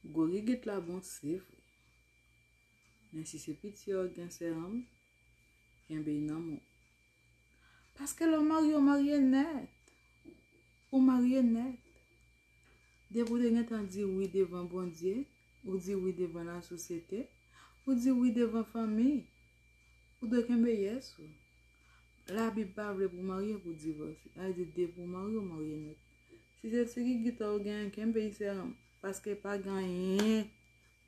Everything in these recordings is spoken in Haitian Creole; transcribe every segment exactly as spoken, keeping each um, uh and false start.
Gwo gigit la bon, se vre. Men si se piti yo gen seranm, kenbe y nan men w. Paske lè w marye, w marye nèt. Ou marye nèt. Depi w te gentan di wi devan Bondye, ou di wi devan lasosyete, ou di wi devan fanmi, ou dwe kenbe yès ou. Labib pa vle pou w marye pou w divòse. Sa vle di depi w marye, w marye nèt. Si se ti gigit ou genyen, kenbe y seranm. Paske pa gen anyen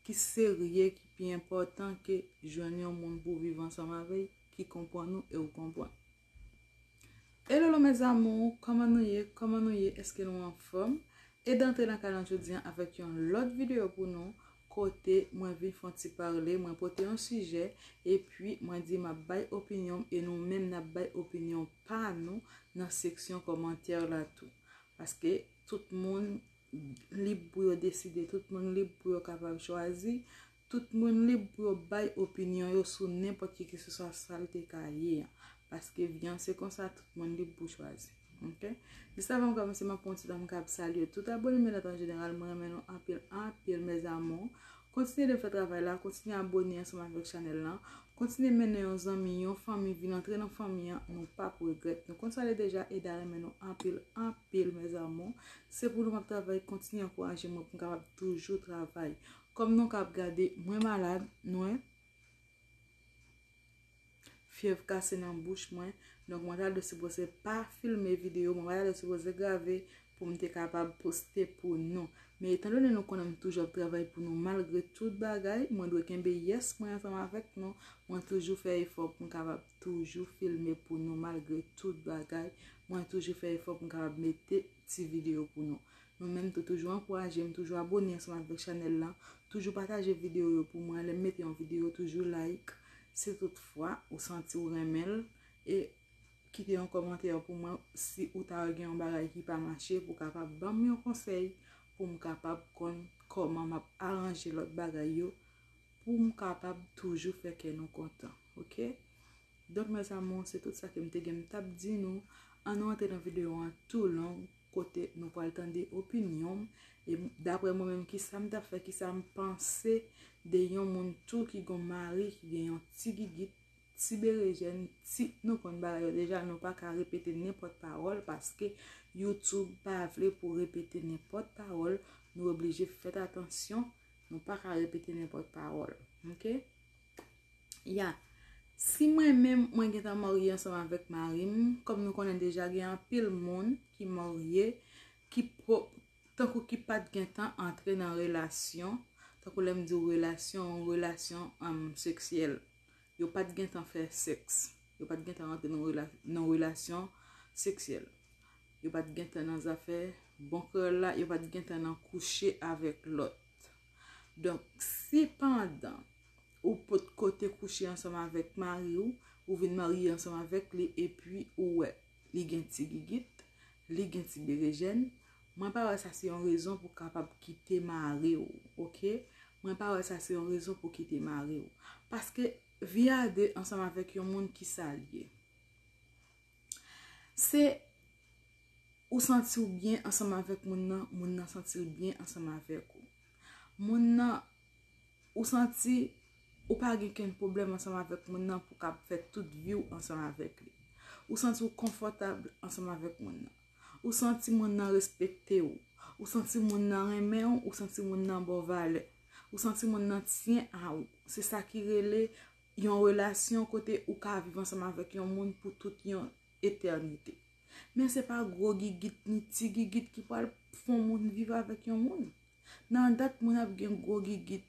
ki serye, ki pi enpòtan ke jwenn yon moun pou w viv ansanm avè l, ki konprann ou e w konprann. Hello, mes amours, kòman nou ye? Kòman nou ye? Èske nou anfòm? E m antre nan kay lan jodi an avèk yon lòt videyo pou nou, kote mwen vin fè yon ti pale, mwen pote yon sijè, epi mwen di m ap bay opinyon m, e nou menm n ap bay opinyon pa nou nan seksyon kòmantè la tou. Paske tout moun lib pou yo deside, tout moun lib pou yo kapab chwazi, tout moun lib pou yo bay opinyon yo sou nenpòt ki keseswa sa l te ka ye an. Paske vi an se konsa, tout moun lib pou chwazi. Ok? Jis avan m kòmanse, m ap pran yon ti tan m kab salye tout abone m yo nèt an jeneral. Mwen renmen nou anpil, anpil, mes amours. Kontinye de fè travay la, kontinye abone ansanm avèk chanèl lan, kontinye mennen yon zanmi, yon fanmi, vin antre nan fanmi an, nou p ap regrèt. Nou konn sa l ye deja, Eda renmen nou anpil, anpil, mes amours. Se pou nou m ap travay, kontinye ankouraje mwen pou m kapab toujou travay. Kòm nou kab gade, mwen malad, nou wè. Fyèv kase nan bouch mwen. Donk, mwen ta dwe sipoze pa filme videyo, mwen pa ta dwe sipoze grave pou m te kapab poste pou nou. Men etandone nou konnen m toujou ap travay pou nou malgre tout bagay, mwen dwe kenbe yès mwen ansanm avèk nou. Mwen toujou fè efò pou m kapab toujou filme pou nou malgre tout bagay. Mwen toujou fè efò pou m kapab mete ti videyo pou nou. Nou menm tou toujou ankouraje m, toujou abone ansanm avèk chanèl lan, toujou pataje videyo yo pou mwen. Lè m mete yon videyo, toujou like. Si toutfwa ou santi w renmen l, e kite yon kòmantè pou mwen si ou ta wè gen yon bagay ki pa mache, pou w kapab ban m yon konsèy, pou m kapab konn kòman m ap aranje lòt bagay yo, pou m kapab toujou fè kè nou kontan. Ok? Donk, mes amours, se tout sa ke m te gen m t ap di nou. Ann nou antre nan videyo an tou long, kote nou pral tande opinyon m. E m- daprè mwen menm, kisa m t ap fè, kisa m panse de yon moun tou ki gon mari, ki gen yon ti gigit, ti berejèn, ti, nou konn bagay yo deja, nou pa ka repete nenpòt pawòl, paske YouTube pa vle pou repete nenpòt pawòl, nou oblije fèt atansyon, nou pa ka repete nenpòt pawòl. Ok? Ya. Si mwen menm, mwen gentan marye ansanm avèk mari m, kòm nou konnen deja, gen anpil moun ki marye, ki po- tankou ki pa t gentan antre nan relasyon, tankou lè m di w relasyon, yon relasyon, um, seksyèl. Yo pa t gentan fè sèks. Yo pa t gentan rantre nan rela- nan relasyon seksyèl. Yo pa t gentan nan zafè bon kreyòl la, yo pa t gentan nan kouche avèk lòt. Donk, si pandan ou potko te kouche ansanm avèk mari w, ou vin marye ansanm avèk li, epi ou wè li gen ti gigit, li gen ti berejèn, mwen pa wè sa se yon rezon pou kapab kite mari w, ok? Mwen pa wè sa se yon rezon pou kite mari w. Paske vi a de ansanm avèk yon moun, ki sa l ye? Se ou santi w byen ansanm avèk moun nan, moun nan santi l byen ansanm avèk ou. Moun nan, ou santi ou pa gen kenn pwoblèm ansanm avèk moun nan pou kab fè tout vi w ansanm avèk li. Ou santi w konfòtab ansanm avèk moun nan. Ou santi moun nan respekte w. Ou santi moun nan renmen w, ou santi moun nan ba w valè. Ou santi moun nan tyen a ou. Se sa ki rele yon relasyon kote ou ka viv ansanm avèk yon moun pou tout yon etènite. Men se pa gwo gigit ni ti gigit ki pral fè yon moun viv avèk yon moun. Nan dat moun ap gen gwo gigit,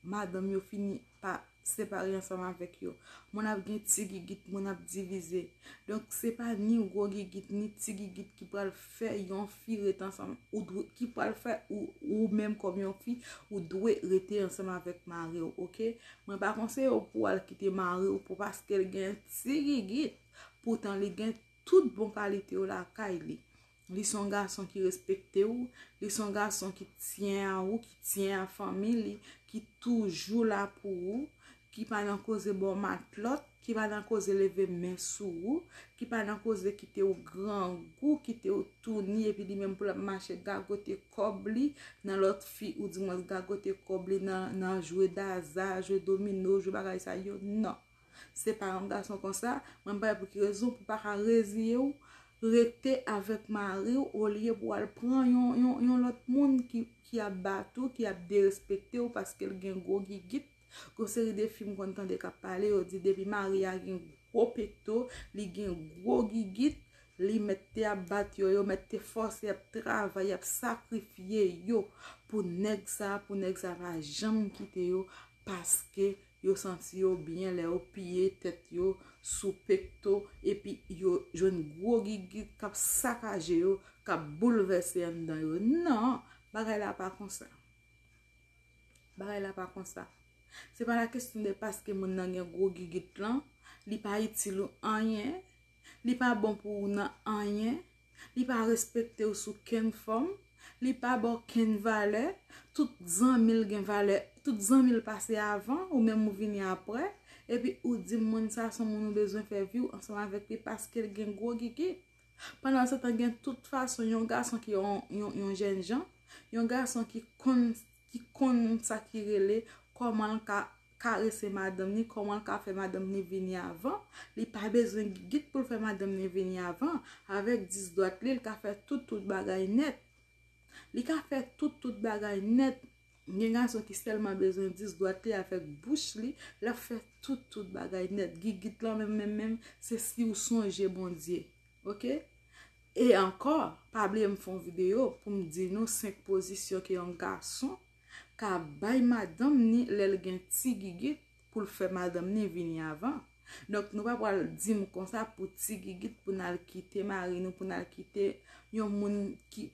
madanm yo fini pa separe ansanm avèk yo. Moun ap gen ti gigit, moun ap divize. Donk, se pa ni gwo gigit, ni ti gigit ki pral fè yon fi ret ansanm. Ou dwe, ki pral fè ou, ou menm kòm yon fi, ou dwe rete ansanm avèk mari w, ok? Mwen pa konseye w pou w al kite mari w pou paske l gen ti gigit. Poutan, li gen tout bon kalite yo lakay li. Li se yon gason ki respekte w, li se yon gason ki tyen a ou, ki tyen a fanmi li, ki toujou la pou ou, ki pa nan koze ba w matlòt, ki pa nan koze leve men sou ou, ki pa nan koze kite w grangou, kite w touni, epi li menm pou l ap mache gagote kòb li nan lòt fi, oudimwens gagote kòb li nan, nan jwe daza, jwe domino, jwe bagay sa yo. Non. Se pa yon gason konsa, mwen pa wè pou ki rezon pou pa ka reziye w, rete avèk mari w, olye pou w al pran yon, yon, yon lòt moun ki, ki ap bat ou, ki ap derespekte w paske l gen gwo gigit. Gon seri de fi m konn tande k ap pale, yo di depi mari a gen gwo pekto, li gen gwo gigit, li mèt te ap bat yo, yo mèt te fòse ap travay, ap sakrifye yo pou nèg sa, pou nèg sa pa janm kite yo, paske yo santi yo byen lè yo piye tèt yo sou pekto, epi yo jwenn gwo gigit k ap sakaje yo, k ap boulvèse anndan yo. Non, bagay la pa konsa. Bagay la pa konsa. Se pa la kesyon de paske moun nan gen gwo gigit lan, li pa itil ou anyen, li pa bon pou ou nan anyen, li pa respekte w sou kenn fòm, li pa ba w kenn valè, tout zanmi l gen valè, tout zanmi l pase avan, ou menm ou vini apre, epi ou di moun sa se yon moun ou bezwen fè vi w ansanm avèk li paske l gen gwo gigit. Pandan se tan gen tout fason yon gason ki yon, yon, yon jènjan, yon gason ki konn, ki konn sa ki rele kòman l ka karese madanm ni, kòman l ka fè madanm ni vini avan. Li pa bezwen gigit pou l fè madanm ni vini avan. Avèk dis dwat li, l ka fè tout, tout bagay nèt. Li ka fè tout, tout bagay nèt. Gen gason ki sèlman bezwen dis dwat li avèk bouch li, l ap fè tout, tout bagay nèt. Gigit lan menm, menm, menm, se si w sonje Bondye. Oke? E ankò, pa bliye m fè yon videyo pou m di nou senk pozisyon ke yon gason ka bay madanm ni lè l gen ti gigit pou l fè madanm ni vini avan. Donk, nou pa pral di m konsa pou ti gigit pou n al kite mari nou, pou n al kite yon moun ki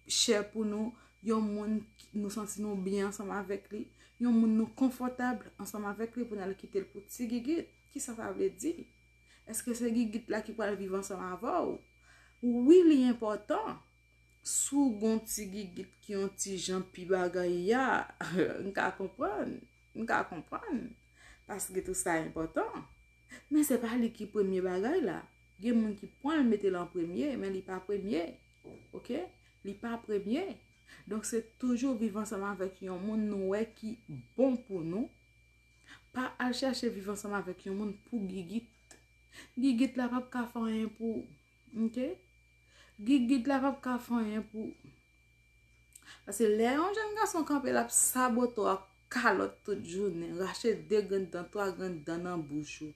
chè pou nou, yon moun ki nou santi nou byen ansanm avèk li, yon moun nou konfòtab ansanm avèk li pou n al kite l pou ti gigit. Kisa sa vle di? Èske se gigit la ki pral viv ansanm avè w? Wi, li enpòtan. Si w gon ti gigit ki yon ti jan pi bagay ya, m ka konprann. M ka konprann. Paske tou sa enpòtan. Men se pa li ki premye bagay la. Gen moun ki pran l mete l an premye, men li pa premye. Oke? Li pa premye. Donk se toujou viv ansanm avèk yon moun nou wè ki bon pou nou. Pa al chèche viv ansanm avèk yon moun pou gigit. Gigit la p ap ka fè anyen pou ou. Oke? Gigit la p ap ka fè anyen pou ou. Paske lè yon jèn gason kanpe, l ap sabote w ak kalòt tout jounen, rache de grenn dan, twa grenn dan nan bouch ou.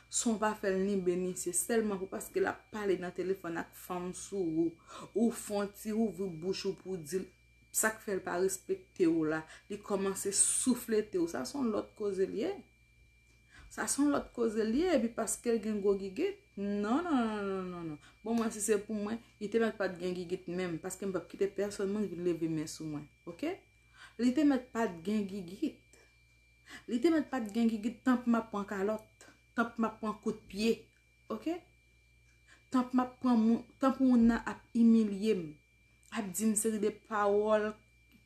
San w pa fè l ni beni, se sèlman pou paske l ap pale nan telefòn ak fanm sou ou, ou fè yon ti ouvri bouch ou pou w di l sa k fè l pa respekte w la, li kòmanse souflete w. Sa se yon lòt koze l ye. Sa se yon lòt koze l ye, epi paske l gen gwo gigit. Non, non, non, non, non, non. Bon, mwen, si se pou mwen, li te mèt pa t gen gigit menm, paske m p ap kite pèsonn moun vin leve men sou mwen, oke? Li te mèt pa t gen gigit. Li te mèt pa t gen gigit, tanp m ap pran kalòt, tanp m ap pran kout pye, oke? Tanp m ap pran moun, tanp moun nan ap imilye m, ap di m seri de pawòl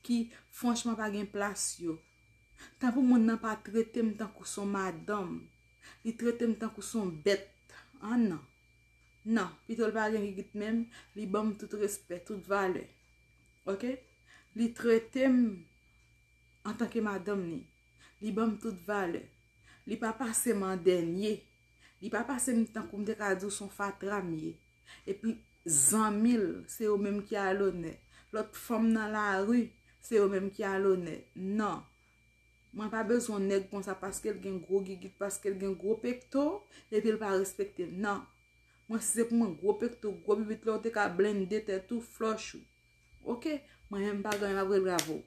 ki, franchman, pa gen plas yo. Tanpou moun nan pa trete m tankou son madanm. Li trete m tankou son bèt. An non. Non, pito l pa gen gigit menm, li ban m tout respè, tout valè. Oke? Li trete m antanke madanm ni. Li ban m tout valè. Li pa pase m an dènye. Li pa pase m tankou m te ka di w son fatra m ye. Epi zanmi l, se yo menm ki alonè. Lòt fanm nan lari, se yo menm ki alonè. Non. Mwen pa bezwen nèg konsa paske l gen gwo gigit, paske l gen gwo pekto, epi l pa respekte m. Non. Mwen, si se pou mwen, gwo pekto, gwo bibit, lè w te ka blende tèt ou, flòch ou. Oke? Mwen menm, m pa gen anyen m ap regle avè w.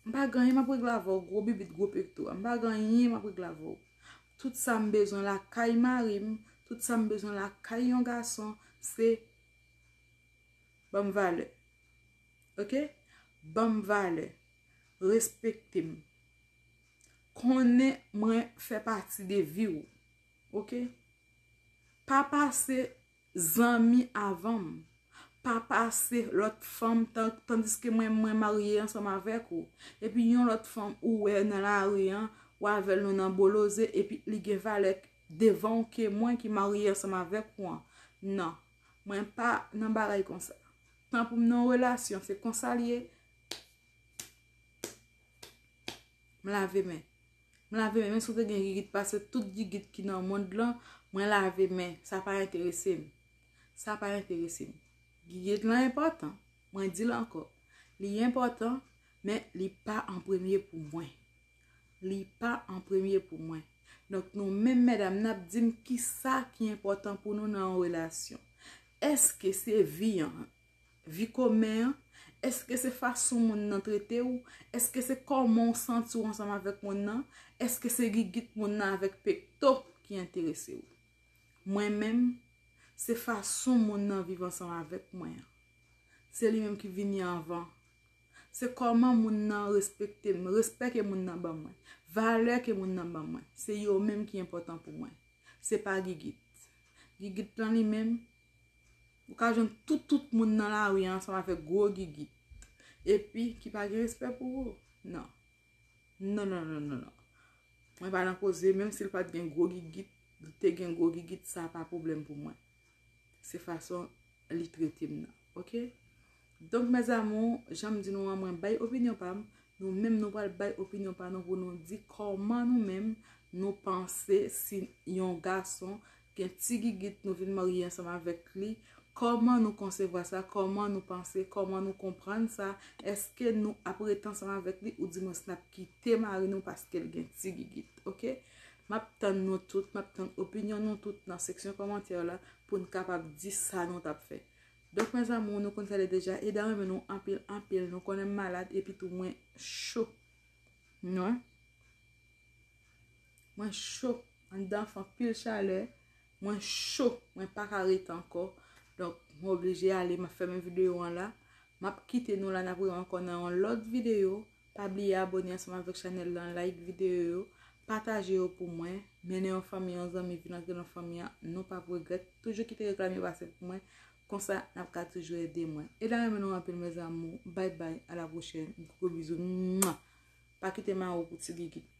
M pa gen anyen m ap regle avè w, gwo bibit, gwo pekto. M pa gen anyen m ap regle avè w. Tout sa m bezwen lakay mari m, tout sa m bezwen lakay yon gason, se ban m valè. Oke? Ban m valè. Respekte m. Konnen mwen fè pati de vi w. Oke? Pa pase zanmi avan m. Pa pase lòt fanm, tan-, tandiske mwen, mwen marye ansanm avèk ou. Epi yon lòt fanm ou wè nan lari an, ou avè l nou nan boloze, epi li gen valè devan w ke mwen ki marye ansanm avèk ou an. Non, mwen pa nan bagay konsa. Tan pou m nan yon relasyon, se konsa l ye. M lave men. M lave men, menm si w te gen gigit pase tout gigit ki nan mond lan, mwen lave men. Sa pa enterese m. Sa pa enterese m. Gigit lan enpòtan. Mwen di l ankò. Li enpòtan, men li pa an premye pou mwen. Li pa an premye pou mwen. Donk, nou menm medam, n ap di m kisa ki enpòtan pou nou nan yon relasyon. Èske se vi an, vi komen an? Èske se fason moun nan trete w? Èske se kòman w santi w ansanm avèk moun nan? Èske se gigit moun nan avèk pekto ki enterese w? Mwen menm, se fason moun nan viv ansanm avèk mwen an. Se li menm ki vini anvan. Se kòman moun nan respekte m, respè ke moun nan ban mwen, valè ke moun nan ban mwen. Se yo menm ki enpòtan pou mwen. Se pa gigit. Gigit lan li menm, ou ka jwenn tout, tout moun nan lari an ansanm avèk gwo gigit. Epi, ki pa gen respè pou ou. Non. Non, non, non, non, non. Mwen pa nan koze, menm si l pa t gen gwo gigit, li te gen gwo gigit, sa pa pwoblèm pou mwen. Se fason li trete m nan, oke? Donk, mes amours, jan m di nou an, mwen bay opinyon pa m, nou menm nou pral bay opinyon pa nou pou nou di kòman nou menm nou panse si yon gason gen ti gigit, nou vin marye ansanm avèk li, kòman nou konsevwa sa, kòman nou panse, kòman nou konprann sa, èske nou ap rete ansanm avèk li, oudimwens n ap kite mari nou paske l gen ti gigit, oke? M ap tann nou tout, m ap tann opinyon nou tout nan seksyon kòmantè la pou n kapab di sa nou t ap fè. Donk, mes amours, nou konn sa l ye deja, Eda renmen nou anpil, anpil, nou konnen m malad, epi tou mwen cho. Non? Mwen cho. Anndan fè anpil chalè. Mwen cho. Mwen pa ka rete ankò. Donk, mwen oblije ale. M ap fèmen videyo an la. M ap kite nou la. N ap rewè ankò nan yon lòt videyo. Pa bliye abòne ansanm avèk chanèl lan, like videyo yo, pataje yo pou mwen. Mennen yon fanmi, yon zanmi, vin antre nan fanmi an. Nou p ap regrèt. Toujou kite reklam yo pase pou mwen. Konsa, n ap ka toujou ede mwen. Eda renmen nou anpil, mes amours. Bye bye. À la prochaine. Gwo bizou. Mwa. Pa kite mari w pou ti gigit.